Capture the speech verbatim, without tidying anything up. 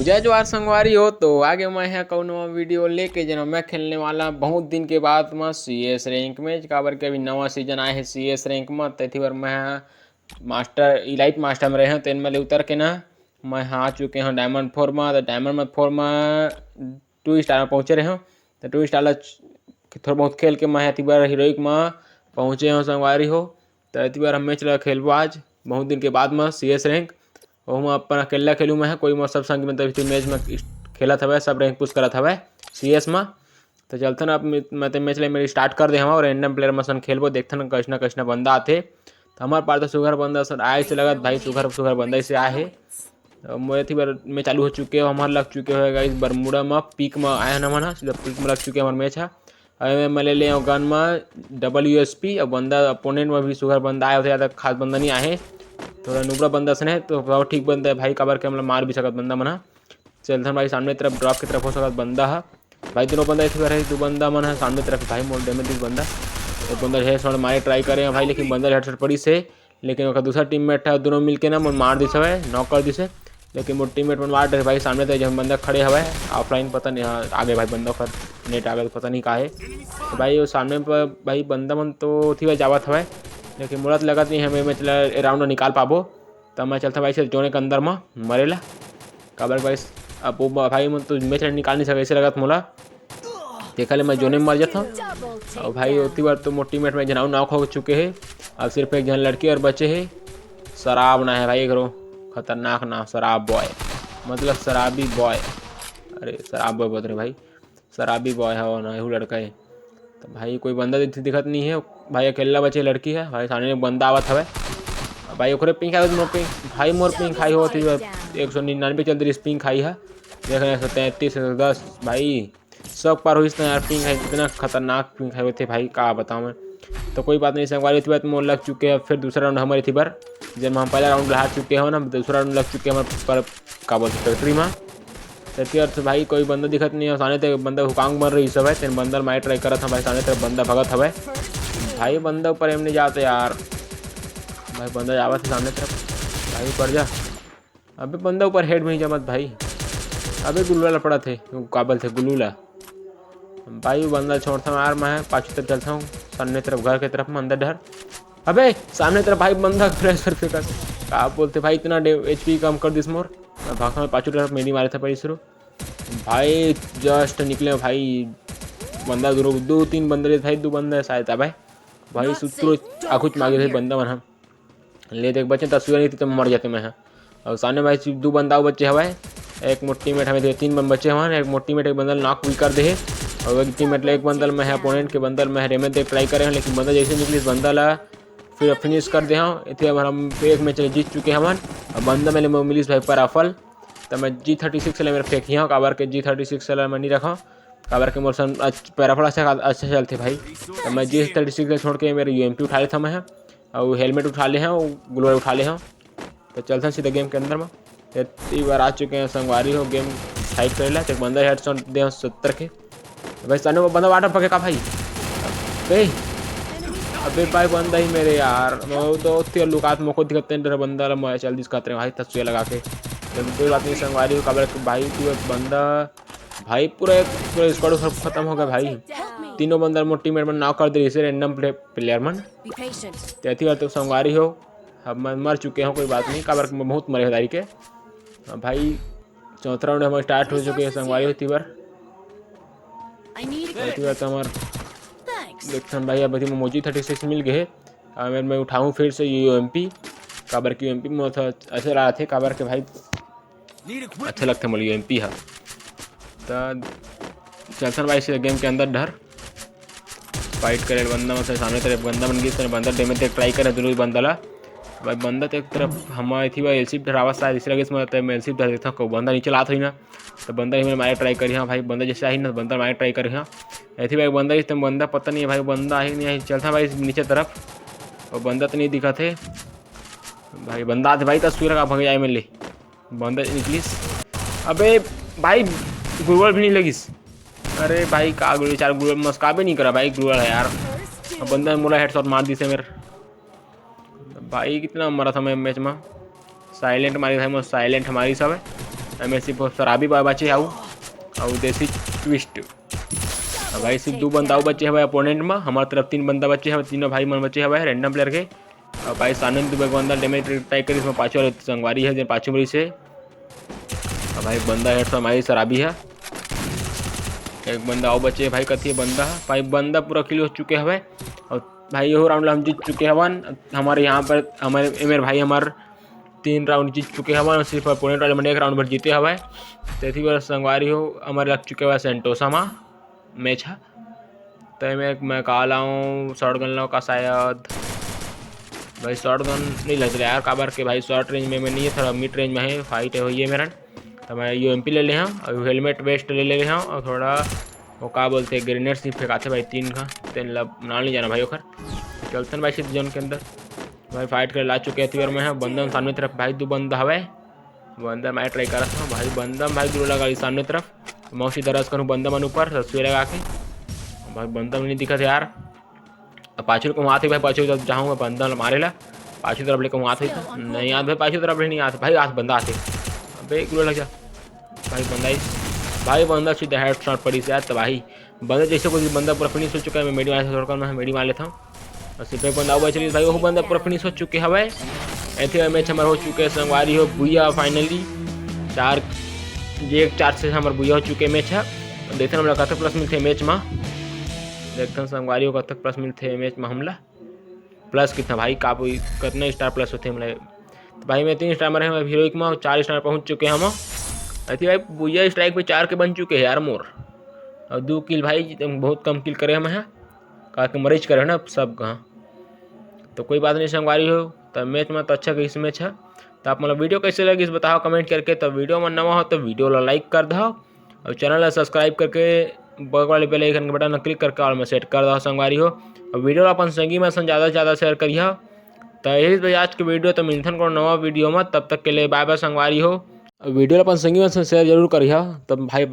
जय जोहार संगवारी हो, तो आगे मैं ह कौन नवा वीडियो लेके, जेमा मैं खेलने वाला बहुत दिन के बाद म सीएस रैंक मैच, काबर के अभी नवा सीजन आए हे सीएस रैंक म। तेथी बर मैं ह मास्टर, इलाइट मास्टर में रहे हूँ, तेन में ले उतर के ना मैं ह आ चुके हूँ डायमंड फोर म। तो डायमंड में फोर म टू स्टार में पहुँचे रहे हूँ। तो टू स्टार ला च-, थोड़ा बहुत खेल के मैं ह एती बर हीरोइक म पहुँचे हूँ संगवारी हो। तो एती बर हम मैच ला खेलबो आज बहुत दिन के बाद म सीएस रैंक। ओहू म अपन अकेला खेलूँ मैं ह, कोई मोर सब संगी मन तो अभी मैच म खेलत हवय, सब रैंक पुश करत हवय सीएस म। तो चलथन अब मैं, मैं तो मैच ला मेरी स्टार्ट कर दे हवं और रैंडम प्लेयर म सन खेलबो, देखथन कइसना कइसना बंदा आथे। तो हमार पार तो सुघर बंदा सन आए से लगत भाई, सुघर सुघर बंदा से आए हे। तो मोर एती बर मैं चालू हो चुके हो, हमार लग चुके हो गाइस बरमुडा म, पीक म आए हन हमन ह, सीधा पीक म लग चुके हमार मैच ह। अरे मैं, मैं ले ले हूँ गन म डबल यूएसपी, अब बंदा अपोनेंट में भी सुघर बंदा आए होथे, ज़्यादा खास बंदा नहीं आए हे, थोड़ा नुबरा बंदा सन हे, तो बहुत ठीक बंदा है भाई, काबर के हमला मार भी सकत बंदा मन ह। चलथन भाई सामने तरफ, ड्रॉप की तरफ हो सकत बंदा ह भाई, दोनों बंदा एक बार है, दो बंदा मन है सामने तरफ भाई, मोर डैमेज दिस बंदा, एक बंदा हेडशॉट मारे ट्राई करे हैं भाई, लेकिन बंदा हेडशॉट पड़ी से, लेकिन ओकर दूसरा टीममेट है, दोनों मिलके ना मोर मार दिस हवय, नॉक कर दिस हे। लेकिन मोर टीममेट मन मार डरे भाई, सामने तो एक झन बंदा खड़े हवय ऑफलाइन, पता नहीं, हाँ, आगे भाई बंदा ओकर नेट आगे तो पता नहीं का है। तो भाई वो सामने पर भाई बंदा मन तो थी भाई जावत हवय, लेकिन मोला तो लगत नहीं है मैं, मैं चला राउंड निकाल पाबो। तो मैं चलता भाई से जोने के अंदर म मरे ला, काबर भाई अब वो भाई मन तो मैच निकाल नहीं सके ऐसे लगत मोला। तेखर ले मैं जोने में मर जाता हूँ। और भाई ओती बार तो मोर टीममेट में एक झन अउ नॉक हो चुके हे, अब सिर्फ एक झन लड़की और बचे हे। शराब ना है भाई करो, खतरनाक ना शराब बॉय, मतलब शराबी बॉय। अरे शराब बॉय बोल रहे भाई, शराबी बॉय है वो ना, एहू लड़का है। तो भाई कोई बंदा दिख-, दिखत नहीं है भाई, अकेला बचे लड़की है भाई, सामने एक बंदा आवत हवे। भाई ओकरे पिंक खाई, मोर पिंक भाई, मोर पिंक खाई होती है, एक सौ निन्यानवे चल रही पिंक खाई है, देख रहे हैं एक सौ तैंतीस, एक सौ दस भाई। सब पार होइस ना यार, पिंक है, इतना खतरनाक पिंक है होते भाई, का बताऊँ मैं। तो कोई बात नहीं, संगवारी थी बात मोर लग चुके हैं, फिर दूसरा राउंड हमारे थी बर, जब हम पहला राउंड हार चुके हो ना, दूसरा राउंड लग चुके हैं हमारे पर, का बोलते फैक्ट्री में। तो फिर तो भाई कोई बंदा दिखत नहीं है, सामने ते बंदा हुकांग मर रही सब है, तेन बंदर मारे ट्राई करत था भाई, सामने तरफ बंदा भगत हवे भाई, बंदा ऊपर एम नहीं जाते यार भाई, बंदा जावत है सामने तरफ भाई, ऊपर जा। अबे बंदा ऊपर हेड में नहीं जमत भाई। अबे गुलूला पड़ा थे, वो काबल थे गुलूला। भाई वो बंदा छोड़ता हूँ यार, मैं पाछू तरफ चलता हूँ, सामने तरफ घर के तरफ में अंदर डर। अबे सामने तरफ भाई बंदा प्रेशर फेंका, का बोलते भाई, इतना एचपी कम कर दिस मोर। मैं भागता हूँ पाछू तरफ, मेरी मारे था पड़ी शुरू भाई, जस्ट निकले भाई। बंदा दो, दो तीन बंदे भाई, दो बंदा है शायद भाई। भाई सुतरो आखुच मागे थे बंदा मन हम। ले देख बचे तस्वीर नहीं थी तो मर जाते मैं, हाँ। और सामने भाई सिर्फ दो बंदा अउ बचे हवय, एक मोर टीममेट हमें दे, तीन बंदे बचे हवय, एक मोर टीममेट एक बंदल नॉक भी कर दे हे, और एक टीममेट एक बंदल में है, अपोनेंट के बंदल में है, रेमे देख ट्राई करे हैं, लेकिन बंदा जैसे निकलिस बंदा ला फिर फिनिश कर दे हाँ। इतने बार हम एक मैच जीत चुके हवन, और बंदा में ले मिलिस भाई पर राफल। तो मैं जी थर्टी सिक्स वाले मेरे फेंकी हूँ, काबर के जी थर्टी सिक्स वाला मैं नहीं रखा, काबर के मोर सन पैराफल अच्छा, अच्छा चलते भाई। तो मैं जी थर्टी सिक्स छोड़ के मेरे यूएमपी उठा लेता मैं, और हेलमेट उठा ले हैं, और ग्लोअर उठा ले हैं। तो चलते हैं सीधा गेम के अंदर में। इतनी बार आ चुके हैं संगवारी हो, गेम फाइट करेला, तो एक बंदा हेडशॉट दे हैं सत्तर के। भाई सामने वो बंदा वाटर पके का भाई। अबे, अबे भाई बंदा ही मेरे यार, मैं वो तो तेरे लुकात मोको दिखते हैं डर बंदा ला, मैं चल दिस खाते हैं भाई तस्वीर लगा के। लेकिन कोई बात नहीं संगवारी हो, काबर के भाई तू एक बंदा भाई पूरा एक, पूरा स्क्वाड सब खत्म हो गया भाई। तीनों बंदा मोर टीममेट मन नॉक कर दे रही से रैंडम प्ले, प्लेयर मन। तेती बार तो संगवारी हो, अब मैं मर चुके हो, कोई बात नहीं, काबर के मैं बहुत मरे हो दारी के। अब भाई चौथा राउंड हमारे स्टार्ट हो चुके हैं संगवारी होती बार। होती बार तो हमार देखथन भाई, अब अभी मोजी थर्टी सिक्स मिल गए है। अब मैं उठाऊँ फिर से यूएमपी, काबर के यूएमपी में अच्छा रहा थे, काबर के भाई अच्छा लगता मोला यूएमपी हा। त चलथन भाई सीधा गेम के अंदर डर। फाइट करे बंदा मन से सामने तरफ बंदा मन गिस, बंदा डैमेज देख ट्राई करे दोनों बंदा ला। भाई बंदा तो एक तरफ हमारे थी भाई एलसीप डरावा शायद, इसलिए गिस मैं एलसीप डर देता हूँ, बंदा नीचे लात रही ना, तो बंदा ही मैं मारे ट्राई करी हाँ भाई, बंदा जैसे आई ना बंदा मारे ट्राई करी हाँ। ऐसे भाई बंदा इस टाइम बंदा पता नहीं है भाई, बंदा आई नहीं आई, चलता भाई नीचे तरफ, और बंदा तो नहीं दिखा थे भाई, बंदा आते भाई तस्वीर का भग जाए मिले। बंदा निकलिस। अबे भाई, गुरुवार भी नहीं लगिस। अरे भाई, का गुरुवार, चार गुरुवार मस्काबे नहीं करा भाई, गुरुवार है यार। अब बंदा मोला हेडशॉट मार दिसे मेरे। भाई, कितना मरा था मैं मैच में। साइलेंट मारी था मैं, साइलेंट हमारी सब है। एमे सिर्फ शराबी बा-, बचे हे अउ, अउ देसी ट्विस्ट। अब भाई सिर्फ दू बंदा अउ बचे हवय अपोनेंट म, हमर तरफ तीन बंदा बचे हवय, तीनों भाई मन बचे हवय रैंडम प्लेयर के। अब भाई सामने दू बंदा डैमेज ट्राई करिस, पाछू वाले संगवारी हे जेन पाछू मरिस हे। अब भाई बंदा हेड से मारिस शराबी हे, एक बंदा अउ बचे हे भाई, कथी बंदा हे भाई, बंदा पूरा किल हो चुके हवय। अउ भाई यहू राउंड ला हम जीत चुके हवन। हमर यहाँ पर हमर ए मेर भाई हमर तीन राउंड जीत चुके हवन, सिर्फ अपोनेंट वाले मन एक राउंड भर जीते हवय। तेती बर संगवारी हो हमर लग चुके हवय सेंटोसा म मैच ह। त एमे मैं का लाऊं, शॉटगन लाऊं का शायद? भाई शॉटगन नहीं लग रहा यार, काबर के भाई शॉर्ट रेंज में मैं नहीं है, थोड़ा मिड रेंज में है, फाइट है होइए मेरन। त मैं यूएमपी ले ले हंव अउ हेलमेट वेस्ट ले ले हंव अउ थोड़ा वो का बोलथे ग्रेनेड से फेंकाथे भाई तीन का, तेन ला नाम नहीं जाना भाई ओखर। चलतन भाई सीधे जोन के अंदर। भाई फाइट करे ला चुके हे तीर में है, बंदन सामने तरफ भाई दू बंदा हवय। बंदन मारे ट्राई करत हंव भाई, बंदन भाई दूर लगा सामने तरफ। मौसी दरस करूँ बंदन मन ऊपर रस्सी लगा के। भाई बंदन नहीं दिखत यार। अब पाछू ले कहूँ आथे भाई, पाछू जब जाहूँ मैं बंदन ल मारे ला, पाछू तरफ ले कहूँ आथे त नहीं आत भाई, पाछू तरफ ले नहीं आत भाई, आत बंदा आथे। अबे एक गोली लग जा भाई, बंदा ही भाई, बंदा सीधा हेडशॉट पड़ी से यार तबाही। बंदा जैसे कुछ बंदा पूरा फिनिश हो चुका है, मैं मेडी मार थोड़ा मैं मेडी मार लेता हूँ। और सिर्फ एक बंदा हुआ चलिए भाई, वो बंदा पूरा फिनिश हो चुके हवय। ऐसे मैच हमारा हो चुके हैं संगवारी हो भैया, फाइनली चार, ये एक चार से हमारे भैया हो चुके मैच है। देखते हैं हमला कतक प्लस मिलते हैं मैच में, देखते हैं संगवारी हो कतक प्लस मिलते हैं मैच में हमला। प्लस कितना भाई, का कोई कितना स्टार प्लस होते हैं मतलब। तो भाई मैं तीन स्टार में रहे, मैं हीरोइक में चार स्टार पहुंच चुके हैं हम। अति भाई बुया स्ट्राइक पे चार के बन चुके हैं यार मोर। और दो किल भाई बहुत कम किल करे हम हैं, काहे कि मरीज करे ना सब कहाँ। तो कोई बात नहीं संगवारी हो, तो मैच में तो अच्छा इस मैच है। तो आप मतलब वीडियो कैसे लगी इस बताओ कमेंट करके। तो वीडियो में नवा हो तो वीडियो ला लाइक कर दो और चैनल ला सब्सक्राइब करके बगल वाले बेल आइकन के बटन ला क्लिक करके ऑल में सेट कर दो संगवारी हो। और वीडियो ला अपन संगी में सन ज़्यादा से ज़्यादा शेयर करिए। तो यही तो आज के वीडियो, तो मिलथन कोनो नवा वीडियो में, तब तक के लिए बाय बाय संगवारी हो। और वीडियो ला अपन संगी में सन शेयर जरूर करिए। तब भाई